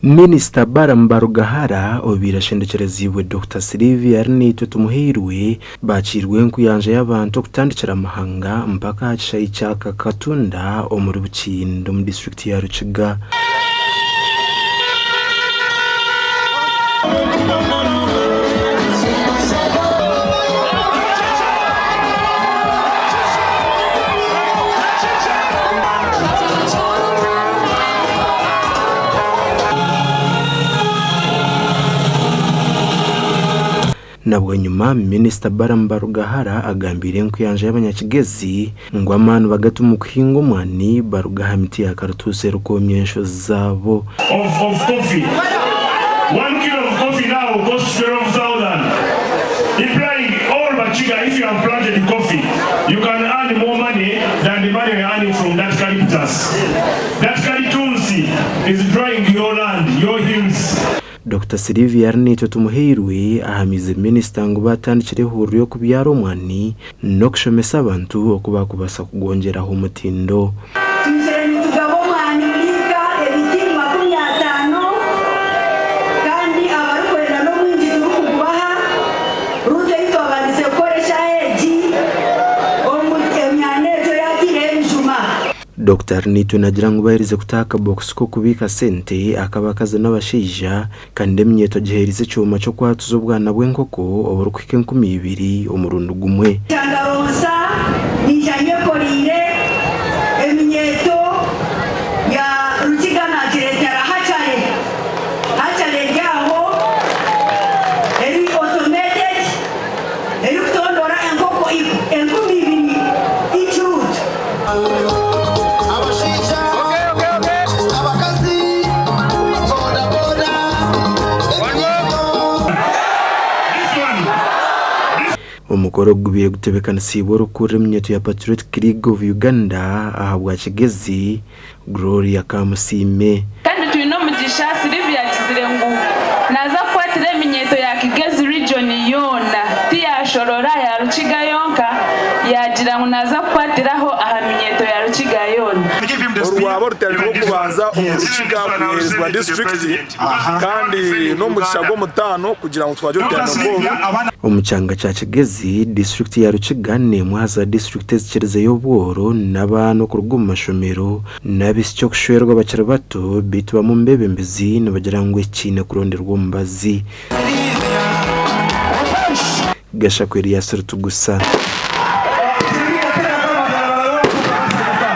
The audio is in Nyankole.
Minisita Balaam Barugahara obaire ashendekyereziibwe Dokita Sylvia Arinaitwe Tumuhairwe baakiirwe enkuyanja y'abantu okutandikira Mahanga mpaka aha kishaayi kya Kakatunda omuri Bukindo omu disiturikiti ya Rukiga. Na bwanyima, Minisita Balaam Barugahara agambiire enkuyanja y'abanyakigezi ngu amaani bagate omu kuhinga omwani baruge aha miti ya karituusi erikwomya enshozi zaabo. Of of coffee. One kilo of coffee now costs 12,000 implying all Bakiga if you have planted coffee you can earn more money than the money you're earning from that calyptus. That kalitunsi is drying your land, your hills. Dokita Sylvia Arinaitwe Tumuhairwe ahamiize minisita ngu baatandikire ehururu y'okubyara omwani n'okushomesa abantu oku baakubaasa kugwongyeraho omutindo. Twizire nitugaba omwani buriika ebiti 50 kandi abarikwenda n'omwingi turikugubaha. Ruutu ei twabandize kukora eshaaha egi, emyani egyo yaataireho ebijuma. Dokita Arinaitwe naagira ngu baherize kutaho akabokisi k'okubiika sente ak'abakazi n'abashaija kandi eminyeeto agiheerize ekyoma ky'okwatuza obwana bw'enkoko oburikuhika 2000 omurundi gumwe. Kyangaronsa naija nyekoreire eminyeeto ya Rukiga naagireetera hachare. Hachare eri aho eri automated erikutondora enkoko 2000 each route. Abashaija, abakazi, bodaboda, eminyeeto. Omukoro ogu gubaire gutebeekanisiibwe orikukurira eminyeeto ya Patriotic League of Uganda ahabwa Kigezi, Gloria Kamusiime. Kandi twine omugisha, Sylvia agizire ngu naaza kukwatira eminyeeto ya Kigezi Region yoona, tiyaashorora ya Rukiga yonka, yaagira ngu naaza kukwatiraho aha minyeeto ya Rukiga yoona. Oru rwaba oruteerane rw'okubanza omu Rukiga kuheerezibwa disiturikiti kandi n'omugisha gw'omutaano kugira ngu twagira oruteerane nk'oru. Omu kyanga kya Kigezi, disiturikiti ya Rukiga n'emwe aha za disiturikiti ezikirizeyo obworo n'abaana okuruga omu mashomero n'abaishiki okushwerwa bakiri bato beitu bamwe omu beebembezi nibagira ngu eki kiine kuronderwa omubazi. Gashakwa Erias Rutugusa.